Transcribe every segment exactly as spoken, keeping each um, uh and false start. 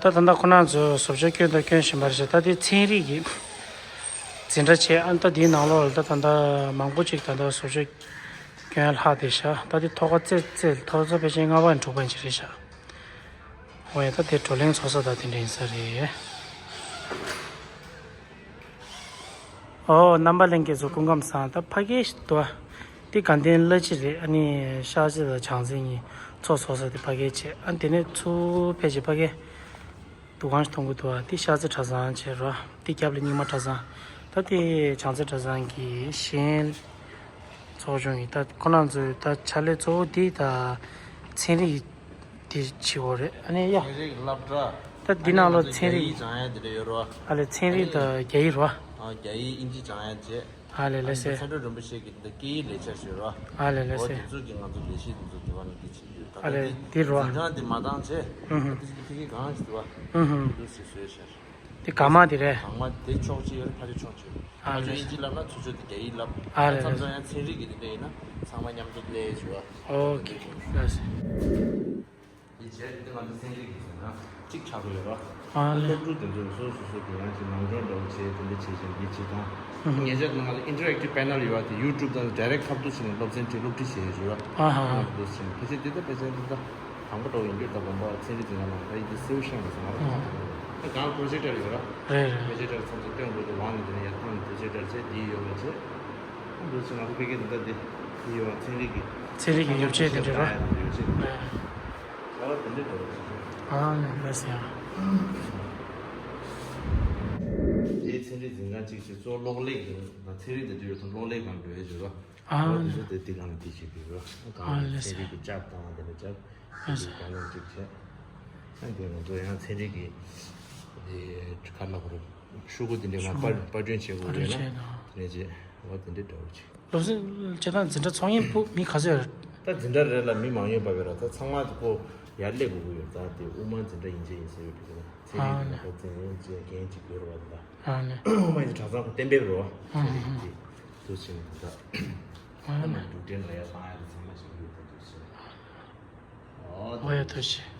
ད་ད་ལྟ་ཁོ་རང་ཚོས་བཟོ་བཅོས་སྐྱོན་དང་སྐྱོན་བཞིན་པ་རེད་ཤག་ད་དེ་ཚན་རིག་གི་འཛིན་གྲྭ་བྱས། ཨ་ད་དེའི་ནང་ལོགས་ལ་ད་ད་ལྟ་མང་པོ་ཅིག་ད་ལྟ་བཟོ་བཅོས་སྐྱོན་ལྷག་བསྡད་ཤག་ད་དེ་ཐོག་ཁ་རྩེ་རྩེ་ཐོག་ཚོ་ཕལ་ཆེར་ལྔ་པ་ནས་དྲུག་པ་ཡིན་གྱི་རེད་ཤག་འོ་ཡ། ད་དེ་བགྲོ་གླེང་ཚོགས་ས་ད་དེ་འདྲ་ཡིན་ས་རེད། ཨོ། རྣམ་པ་ལྷན་རྒྱས་ཚོ་སྐུ་ཁམས་བཟང་། ད་ཕ་གི་ཞིག་འདུག་ཨ། འདི་དགའ་ལྡན་གླ་སྤྱི་རེད། ཨ་ནི་ཤར་རྩེ་དང་བྱང་རྩེ་གཉིས་ཚོགས་ཚོགས་ས་དེ་ཕ་གི་བྱས། ཨ་དེ་ནས་ཚུར་ཕལ་ཆེར་ཕ་གི་འདུ་ཁང་ཞིག་མཐོང་གི་འདུག་ཨ། འདི་ཤར་རྩེ་གྲྭ་ཚང་བྱས་རོ། འདི་རྒྱབ་ལ་རྙིང་མ་གྲྭ་ཚང་། ད་དེ་བྱང་རྩེ་གྲྭ་ཚང་གི་གཞན་ཚོགས་ཆུང་ཡིན། ད་ཁོ་རང་ཚོའི་ད་ཕྱག་ལས་གཙོ་བོ་འདི་ད་ཚན་རིག་དེ་བྱེད་དགོས་རེད། ཨ་ནི་ཡ། ཚན་རིག་སློབ་གྲྭ། ད་འདི་ནང་ལ་ཚན་རིག་རྒྱ་ཡིག་སྦྱང་ཡ་དེ་འདྲ་ཡོད་རེད་བ། ཨ་ལས་ཚན་རིག་དང་རྒྱ་ཡིག་རེད་བ། ཨ་རྒྱ་ཡིག་དབྱིན་ཇི་སྦྱང་ཡ་བྱས། ཨ་ལས་ལས་སེ། ཚན་ཁྲོད་རིན་པོ་ཆེ་གི་འདི་སྐད་ཡིག་ལས་འཆར་ཞུས་རེད་བ། ཨ་ལས་ལས་སེ། འོ་དེ་ཚོ་གི་ང་ཚོ་ལས་གཞི་དེ་ཚོ་དེ་བ་ནི་འདི་བྱེད་ཀྱི་ཡོད། ད་ཨ་ལས་ལྟ་འདི་རེད་བ། འཛིན་གྲྭ་འདི་མ་བཏང་བྱས། ཨུ་ཧུ། ད་འདི་ཕ་གི་གང་ཞིག་འདུག་བ། ཨུ་ཧུ། འདུག་སེ་བཟོས་ཤར། དེ་ག་མ་དེ་རེད། ག་མ་དེ་ཕྱོགས་གཅིག་ཡོད་རེད། ཕ་ཆོས་ཕྱོགས་གཅིག་ཡོད་རེད། ཨ་ཕ་ཆོས་ལེ། དབྱིན་ཇི་བསླབ་ན་ཚུར་ཕྱོགས་དེ་རྒྱ་ཡིག་བསླབ། ཨ་ལེ་ད་མཚམས་ལེ། མཚམས་ཡང་ཚན་རིག་གི་དེ་འདྲ་ཡིན་ན་ཚང་མ་མཉམ་དུ་སླེབས་བྱུང་བ། ཨོ་ཁེ། ལགས་སེ། དེ་བྱས་དེ་ང་ཚོ་ཚན་རིག་གི་ཟེར་ན་གཅིག་ཆགས་ཀྱི་ཡོད་རེད། ཨ་ལེ། སློབ་ཕྲུག་དེ་ཚོས་སོ་སོ་སོ་གི་ཡང་ཅིག་ནང་སྦྱོང་འདྲ་བོ་བྱས་དེ་འདྲ་བྱས་བྱས་འདི་བྱེད་སྟངས། ཨུ་ཧུ། ཉེ་ཆར་ང་ཚོ་ཨིན་ཊར་ཨེག་ཊིབ་པེ་ནལ་ཡོད་པ་དེ་ཡུ་ཊུབ་དང་ཌའི་རེག་ཊི་ཁ་ཐུག་བྱས་ནས་སློབ་ཚན་ཁྲིད། སློབ་ཁྲིད་བྱས་ཡོད་རེད། ཨ་ཧ། ང་ཚོ་འདུག་སེ་བྱས་ནས་ཕལ་ཆེར་དེ་ལྟ་ཕལ་ཆེར་དེ་ལྟ། དང་པོ་འགྲོ་ཡིན་རྒྱུ་ད་དགོན་པ་ཚན་རིག་འཛིན་གྲྭ་ནང་ད་ཡིན་དུས་སེའུ་ཤང་ལ་ཟེར་ང་རང་ད་གང་པོ་རོ་ཇེག་ཊར་ཡོད་ར། རེད་རེད། པོ་རོ་ཇེག་ཊར་ཚང་ཚོ་སྟོན་དགོས་འདུག་ལབ་ནས་དེ་ནས་ཡར་བཏང་ནས་པོ་རོ་ཇེག་ཊར་བྱས་འདི་ཡོད་པ་བྱས། འདུག་ཟེར་ང་ཚོ་ཕ་གི་འདི་ད་འདི་འདི་ཡོད་པ་ཚན་རིག་གི་ཚན་རིག་གི་ཡོ་བྱད་དེ་འདྲ་ར། ཡོ་བྱད་རེད། ད་དེ་འདྲ་འགྲོ་ར། ཨ་ནི་ལགས་སེ། དེའི་ཚན་རིག་འཛིན་གྲྭ་གཅིག་བྱས་གཙོ་བོ་གློག་ཀླད་ཀྱི་ད་ཚན་རིག་དེ་འདྲ་ཡོད་ཙང་གློག་ཀླད་སྒང་འགྲོ་ཡ་བྱས་ར། ཨ་ནི་དེ་ཚོ་དེ་དེ་སྒང་ལ་དེ་བྱེད་དགོས་ར། ཨ་ལགས་སེ། ཚན་རིག་གི་ལྕགས་དང་དེ་འདྲ་ལྕགས། ཨ་ལགས་སེ། དེ་ག་ནང་གཅིག་བྱས། ཨ་འདི་ང་ཚོ་ཡང་ཚན་རིག་གི་དེ་ག་ལབ་དགོས་རེད། ཤོག་གུ་དེ་འདྲ་ང་ཤོག་གུ་པར་པར་སྐྲུན་བྱེད་དགོས་པ་རེད་ན། པར་སྐྲུན་བྱས་དང་། དེ་ནས་བྱས་འོ་དེ་འདྲ་འདྲ་བོ་བྱས། སློབ་གསོ་བྱེད་སྟངས་འཛིན་གྲྭ་ཚོགས་མཁན་པོ་མི་ག་ཚོད་ཡོད་རེད། ད་འཛིན་གྲྭ་རེ་ལ་མི་མང་ཉུང་བབས་ཡོད་ར། ད་ཚང་མ་ཁོ་ཡར་སླེབས་དགོས་ཀྱི་ཡོད། ད་དེ་དབུ་མ་འཛིན་གྲྭ་ཡིན་གཅིག་ཡིན་ཟེར་ཡོད་དུས་ཚོད་ལ་ཚན་རིག་ཨ་འཛིན་གྲྭ་ལེ། ཁོ་འཛིན་ཡིན་གཅིག་འགན་གཅིག་ཡོད་རེད་བ། ད་ཨ་ལེ། དབུ་མ་ཡི་གྲྭ་ཚང་ཁོ་གཏན་འབེབས་རེད་བ། ཨ་ཚན་རིག་དེ་དུ་ཕྱིན་ད། ཨ་ལེ། ཨ་ནི་འཛུགས་སྐྲུན་ལ་ཡར་བཏང་ཡ་དེ་ཚང་མ་བྱེད་ཀྱི་ཡོད། ད་དུ་ཕྱིན། ཨོ་ཡ། ཐུགས་རྗེ་ཆེ།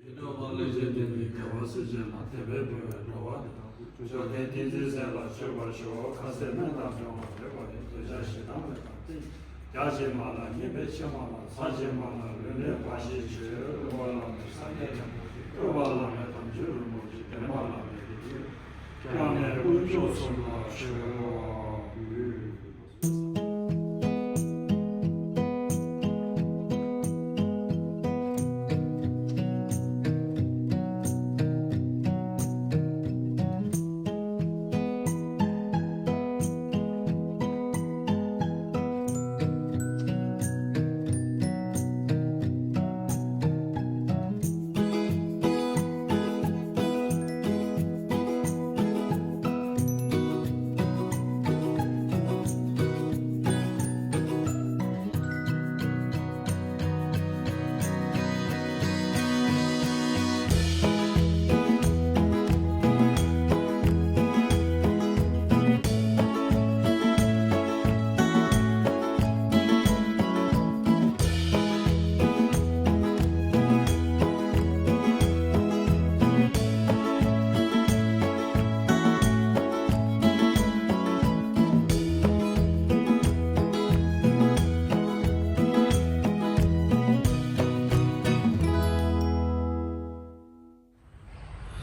ཡིད་དུ་མ་ལུས་བཞིན་ལྡན་པའི་རྒྱལ་བ་སྲས་བཅས་ལ་དད་པས་འབུལ་བའི་བསྔོ་བ་འདི་དང་། མཆོད་རྟེན་ཏིང་འཛིན་གསལ་ལ་མཆོད་པར་ཞུ། ཁ་ཟས་སྨན་དང་འདྲ་བ་མེད་པ་ནི། འདོད་ཆགས་ཞེ་སྡང་མེད་པར་བསྟེན། རྒྱ་ཆེན་མ་ལ་སྙན་པའི་ཕྱག་མ་ལ། ས་ཆེན་མ་ལ་ལུས་གནས་འབའ་ཞིག་མཆོད། སྟོན་པ་བླ་མེད་སངས་རྒྱས་ཆེན་པོ་ཆེ། སྟོན་པ་བླ་མེད་དམ་ཆོས་རིན་པོ་ཆེ། བསྟན་པ་བླ་མེད་བདེ་ཆེན། ཀྱང་ནས་དཀོན་མཆོག་གསུམ་ལ་མཆོད།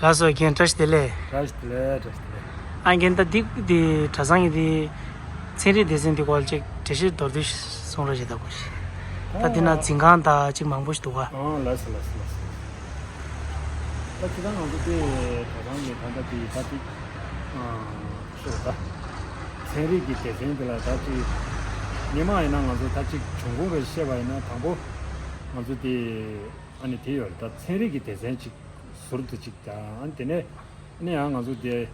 ལགས་སོ། རྒན་བཀྲ་ཤིས་བདེ་ལེགས། བཀྲ་ཤིས་བདེ་ལེགས། བཀྲ་ཤིས་བདེ་ལེགས། ཨ་རྒན། ད་འདི་འདི་གྲྭ་ཚང་གི་འདི་ཚན་རིག་སྡེ་ཚན་འདི་སྐོར་ཅིག་འགྲེལ་བཤད་མདོར་བསྡུས་ཤིག་གསུང་རོགས་བྱེད་དང་པོ་ཞིག་ད་འདི་ན་འཛིན་ཁང་དང་ཅིག་མང་པོ་ཞིག་འདུག་ག་ཨང་། ལགས་སོ་ལགས་སོ་ལགས་སོ། ད་ཅི་ད་ང་ཚོ་དེ་གྲྭ་ཚང་གི་ད་ལྟ་དེ་ད་ཅིག་ཨང་ཤོད་ད། ཚན་རིག་གི་སྡེ་ཚན་དེ་ལ་ད་ཅིག་སྔོན་མ་ཡིན་ན་ང་ཚོ་ད་ཅིག་བྱུང་ཁུངས་རེ་བཤད་པ་ཡིན་ན། དང་པོ་ང་ཚོ་དེ་ཨ་ནི་དེ་ཡོད་རེད། ད་ཚན་རིག་གི་སྡེ་ཚན་ཅིག་ཟུར་དུ་ཅིག་ཀྱང་། ཨ་ནི་དེ་ནས་ཨ་ནི་ཡང་ང་ཚོ་དེ་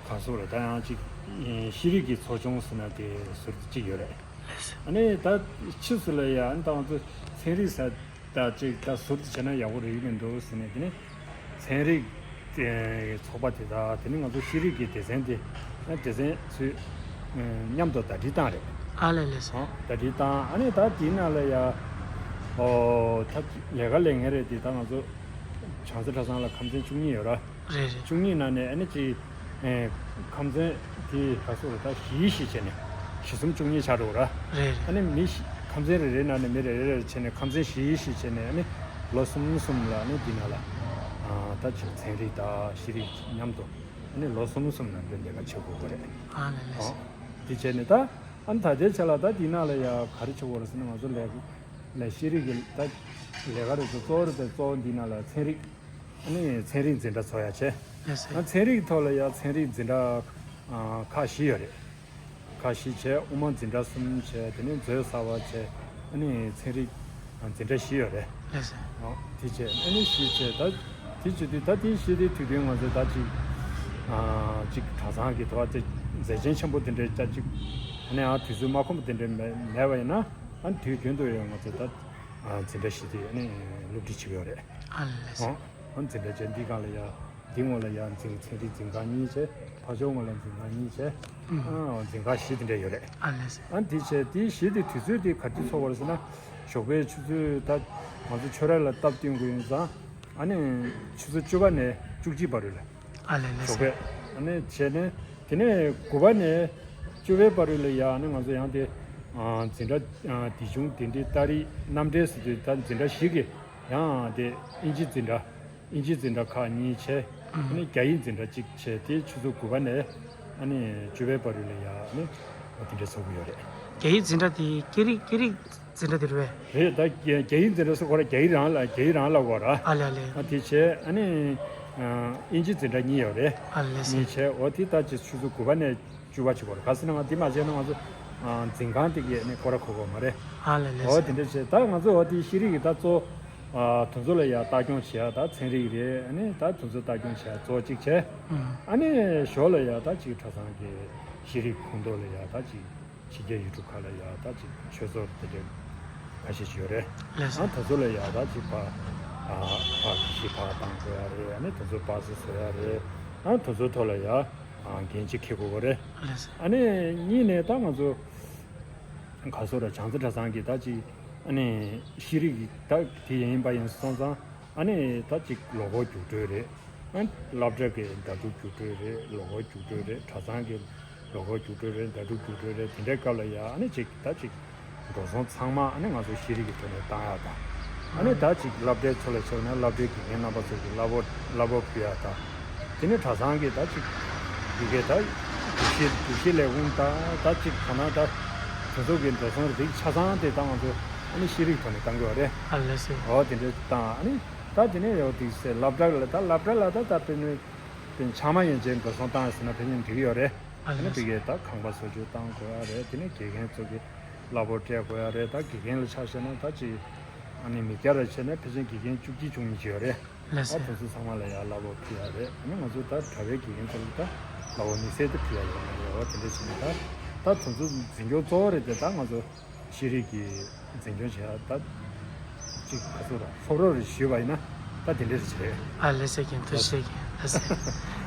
ག་སོགས་རེད། ད་ཡང་ཅིག་ཤེས་རིག་གི་ཚོགས་ཆུང་ཟེར་ན་དེ་ཟུར་དུ་ཅིག་ཡོད་རེད། ཨ་ནི་ད་ཕྱིས་སུ་ལ་ཡང་ཨ་ནི་ད་ང་ཚོ་ཚན་རིག་ཟེར་ད་ཅིག་ད་ཟུར་དུ་བྱས་ན་ཡག་པོ་རེད་མི་འདུག་ཟེར་ནས། དེ་ནས་ཚན་རིག་ཚོགས་པ་དེ་དང་། དེ་ནས་ང་ཚོ་ཤེས་རིག་གི་སྡེ་ཚན་དེ། ཨ་སྡེ་ཚན་ཚོས་མཉམ་དུ་ཟླ་སྒྲིལ་བཏང་རེད། ཨ་ལས་ལས་སོ། ཨ་ཟླ་སྒྲིལ་བཏང་། ཨ་ནི་ད་དེའི་ནང་ལ་ཡ་ཨོ་ད་ལས་ཀ་ལས་མཁན་རེད། དེ་ད་ང་ཚོ་བྱང་རྩེ་གྲྭ་ཚང་ལ་ཁམས་ཚན་བཅུ་གཉིས་ཡོད་ར། རེད་རེད། བཅུ་གཉིས་ནང་ནས་ཨ་ནི་ཅིག་ཨེ་ཁམས་ཚན་དེ་ག་སོགས་རེད། ད་བཞི་བཞི་བྱས་ནས་བཞི་གསུམ་བཅུ་གཉིས་ཆགས་འགྲོ་ར། རེད་རེད། ཨ་ནི་མི་བཞི་ཁམས་ཚན་རེ་རེའི་ནང་ནས་མི་རེ་རེ་རེ་བྱས་ནས་ཁམས་ཚན་བཞི་བཞི་བྱས་ནས། ཨ་ནི་ལོ་གསུམ་གསུམ་ལ་ཨ་ནི་འདི་ནང་ལ་ཨ་ད་ཅིག་ཚན་རིག་དང་ཤེས་རིག་མཉམ་དུ་ཨ་ནི་ལོ་གསུམ་གསུམ་ལ་འདི་ལས་ཀ་བྱེད་དགོས་ཀྱི་རེད། ཨ་ལས་ལས་སོ། འདི་བྱས་ནས་ད་ཨ་ནི་ད་ལྟའི་ཆ་ལ་ད་འདི་ནང་ལ་ཡ་ག་རེ་བྱེད་དགོས་རེད་ཟེར་ན། ང་ཚོ་ལས་ལས་ཤེས་རིག་གི་ད་ལས་ཀ་རེད་ཚོ། གཙོ་བོ་རེད་དེ། གཙོ་བོ་འདི་ནང་ལ་ཚན་རིག་ཨ་ནི་ཚན་རིག་འཛིན་གྲྭ་ཚོགས་ཡ་བྱས། ལགས་སོ། ཨ་ཚན་རིག་ཐོག་ལ་ཡ་ཚན་རིག་འཛིན་གྲྭ་ཨ་ཁག་བཞི་ཡོད་རེད། ཁག་བཞི་བྱས། དབུ་མ་འཛིན་གྲྭ་གསུམ་བྱས། དེ་ནས་མཛོད་གསར་པ་བྱས། ཨ་ནི་ཚན་རིག་འཛིན་གྲྭ་བཞི་ཡོད་རེད། ལགས་སོ། ཨ་དེ་བྱས། ཨ་ནི་བཞི་བྱས། ད་དེ་བྱེད་དུས་ད་དེ་བཞི་དེ་དུས་རྒྱུན་ང་ཚོ་ད་ཅིག་ཨ་ཅིག་གྲྭ་ཚང་གི་ཐོག་དེ་མཛད་ཆེན་ཆེན་པོ་དེ་འདྲའི་ད་ཅིག་ཨ་ནི་ཨ་དུས་ཚོད་མ་ཁོམ་པ་དེ་འདྲའི་མེད་མེད་པ་ཡིན་ན། ཨ་ནི་དུས་རྒྱུན་དུ་ཡང་ང་ཚོ་ད་ཨ་འཛིན་གྲྭ་བཞི་དེ་ཨ་ནི་སློབ་ཁྲིད་བྱེད་ཀྱི་ཡོད་རེད། ཨ་ལས་སོ། ཨ་འཛིན་གྲྭ་བྱས། འདི་སྒང་ལ་ཡ་འདི་ངོས་ལ་ཡ་འཛིན་ཚན་རིག་འཛིན་ཁང་གཉིས་བྱས། ཕར་ཕྱོགས་ངོས་ལ་འཛིན་ཁང་གཉིས་བྱས། ཨ་འཛིན་ཁང་བཞི་དེ་འདྲ་ཡོད་རེད། ཨ་ལས་སོ། ཨ་འདི་བྱས། དེ་བཞི་དེ་དུས་ཚོད་དེ་ག་དུས་ཚོགས་པ་རེད་ཟེར་ན། ཞོགས་པའི་ཆུ་ཚོད་ད་ང་ཚོ་ཆོས་ར་ལ་སྟབས་བསྟུན་དགོས་ཡིན་ཙང་། ཨ་ནི་ཆུ་ཚོད་བཅུ་པ་ནས་བཅུ་གཅིག་བར་རེད་ལ། ཨ་ལས་ལས་སོ། ཞོགས་པའི། ཨ་ནི་བྱས་ནས་དེ་ནས་དགུ་པ་ནས་བཅུ་པའི་བར་རེད་ལ་ཡ། ཨ་ནི་ང་ཚོ་ཡང་དེ་ཨ་འཛིན་གྲྭ་ཨ་དེ་བྱུང་དེ་འདྲའི་ཏ་རིག་རྣམ་འགྲེལ་ཟེར་དུས་ད་འཛིན་གྲྭ་བཞི་གི་ཡང་དེ་དབྱིན་ཇི་འཛིན་གྲྭ། དབྱིན་ཇི་འཛིན་གྲྭ་ཁག་གཉིས་བྱས། ཨ་ནི་རྒྱ་ཡིག་འཛིན་གྲྭ་གཅིག་བྱས། དེ་ཆུ་ཚོད་དགུ་པ་ནས་ཨ་ནི་བཅུ་པའི་བར་རེད་ལ་ཡ། ཨ་ནི་འོ་དེ་འདྲ་ཚོགས་ཀྱི་ཡོད་རེད། རྒྱ་ཡིག་འཛིན་གྲྭ་དེ་སྐད་རིགས་སྐད་རིགས་འཛིན་གྲྭ་དེ་རེད་པས། རེད། ད་རྒྱ་རྒྱ་ཡིག་འཛིན་གྲྭ་ཟེར་དགོས་ར། རྒྱ་ཡིག་རང་ལ་རྒྱ་ཡིག་རང་ལ་དགོས་ར། ཨ་ལས་ཨ་ལས། ཨ་དེ་བྱས། ཨ་ནི་ཨ་དབྱིན་ཇི་འཛིན་གྲྭ་གཉིས་ཡོད་རེད། ཨ་ལས་ཟེར། གཉིས་བྱས། འོ་དེ་ད་ཅིག་ཆུ་ཚོད་དགུ་པ་ནས་བཅུ་པ་བྱེད་དགོས་ར། ག་ཟེར་ན་ང་འདི་མ་བྱས་ན་ང་ཚོ་ཨ་འཛིན་ཁང་དེ་གས་ནས་སྐོར་ར་གོ་དགོས་མ་རེད། ཨ་ལས་ལས་འོ་ཟེར། དེ་འདྲ་བྱས། ད་ང་ཚོ་འོ་དེ་ཤེས་རིག་གི་ད་གཙོ་ཨ་དེ་ཚོ་ལ་ཡ་ལྟ་སྐྱོང་བྱེད་ཡ། ད་ཚན་རིག་རེད། ཨ་ནི་ད་དེ་ཚོ་ལྟ་སྐྱོང་བྱེད་ཡ་གཙོ་བོ་གཅིག་བྱས། ཨ་ནི་ཞོར་ལ་ཡ་ད་ཅིག་གྲྭ་ཚང་གི་ཤེས་རིག་ཁོངས་གཏོགས་ལ་ཡ་ད་ཅིག་ཕྱི་རྒྱལ་ཡུལ་གྲུ་ཁག་ལ་ཡ་ད་ཅིག་ཆོས་ཚོགས་དེ་འདྲ་ཁ་ཤས་ཤིག་ཡོད་རེད། ལགས་སོ། ཨ་དེ་ཚོ་ལ་ཡ་ད་ཅིག་ཕར་ཨ་ཕར་གྱི་ཤིག་ཕར་བཏང་དགོས་ཡ་རེད། ཨ་ནི་དེ་ཚོ་པར་སི་བཟོ་ཡ་རེད། ཨ་དེ་ཚོའི་ཐོག་ལ་ཡ་ཨ་འགན་ཅིག་འཁྱེར་དགོས་པ་རེད། ལགས་སོ། ཨ་ནི་གཉིས་ནས་ད་ང་ཚོ་ག་སོགས་ར་བྱང་རྩེ་གྲྭ་ཚང་གི་ད་ཅིག་ཨ་ནི་ཤེས་རིག་གི་ད་དེ་ཡིན་པ་ཡིན་སོང་ཙང་། ཨ་ནི་ད་ཅིག་ལོ་འཁོར་རྒྱུགས་སྤྲོད་རེད། ཨ་སློབ་གྲྭ་གི་ཟླ་དྲུག་རྒྱུགས་སྤྲོད་རེད། ལོ་འཁོར་རྒྱུགས་སྤྲོད་རེད། གྲྭ་ཚང་གི་ལོ་འཁོར་རྒྱུགས་སྤྲོད་རེད། ཟླ་དྲུག་རྒྱུགས་སྤྲོད་རེད། དེ་འདྲའི་སྐབས་ལ་ཡ་ཨ་ནི་ཅིག་ད་ཅིག་འགྲོ་སོང་ཚང་མ་ཨ་ནི་ང་ཚོ་ཤེས་རིག་གི་ཐོག་ནས་བཏང་ཡ་དང་། ཨ་ནི་ད་ཅིག་སློབ་གྲྭའི་ཚོ་ལ་ཆ་བཞག་ན་སློབ་གྲྭའི་དགེ་རྒན་རྣམ་པ་ཚོ་གི་གླ་ཕོགས་གླ་ཕོགས་ཕུལ་ཡ་དང་། དེ་ནས་གྲྭ་ཚང་གི་ད་ཅིག་དགེ་རྒན་ད་དགེ་བཤེས་དགེ་བཤེས་ལས་ཁུངས་དང་ད་ཅིག་ག་ན་ད་དེ་ཚོ་གི་འགྲོ་སོང་རིགས་ཆ་ཚང་དེ་ད་ང་ཚོ་ཨ་ནི་ཤེས་རིག་ཐོག་ནས་བཏང་གི་ཡོད་རེད། ཨ་ལགས་སོ། འོ་དེ་འདྲ་བཏང་། ཨ་ནི་ད་དེ་ནས་ཡོད་དེ་སློབ་གྲྭ་ལ་ད་སློབ་གྲྭ་ལ་ད་ད་དཔེ་མི་དཔེ་ཆ་མ་ཡན་ཆད་འགྲོ་སོང་བཏང་ཟེར་ན་ཕལ་ཆེར་འགྲིག་གི་ཡོད་རེད། ཨ་ཨ་ནི་ལགས་སོ། དེ་གས་ད་ཁང་པ་བཟོ་བཅོས་བཏང་དགོས་ཡ་རེད། དེ་ནས་དགེ་རྒན་ཚོ་གི་གླ་ཕོགས་སྤྲད་དགོས་ཡ་རེད། ད་དགེ་རྒན་ལ་ཆ་བཞག་ན་ད་ཅིག་ཨ་ནི་མི་སྐྱ་ར་བྱས་ན་ཕལ་ཆེར་དགེ་རྒན་བཅུ་གཅིག་བཅུ་གཉིས་ཅིག་ཡོད་རེད། ལགས་ཨ་སོ། དེ་ཚོ་ཚང་མ་ལ་ཡ་གླ་ཕོགས་ཕུལ་ཡ་རེད། ཨ་ནི་ང་ཚོ་ད་གྲྭ་པའི་དགེ་རྒན་ཚོ་ལ་ད་གླ་ཕོགས་དམིགས་བསལ་དུ་ཕུལ་ཡ་ཡོད་མ་རེད། འོ་དེ་འདྲ་བྱས་ནས་ད་ད་དེ་ཚོ་འཛིན་སྐྱོང་གཙོ་བོ་རེད་དེ། ད་ང་ཚོ་ཤེས་རིག་གི་འཛིན་སྐྱོང་བྱེད་ཡ་ད་ཅིག་ག་ཚོད་ར་སློབ་རོགས་རེ་ཞུས་པ་ཡིན་ན་ད་དེ་འདྲ་རེ་བྱེད་རེད། ཨ་ལགས་སོ། རྒན་ཐུགས་རྗེ་ཆེ། རྒན་ལགས་སོ།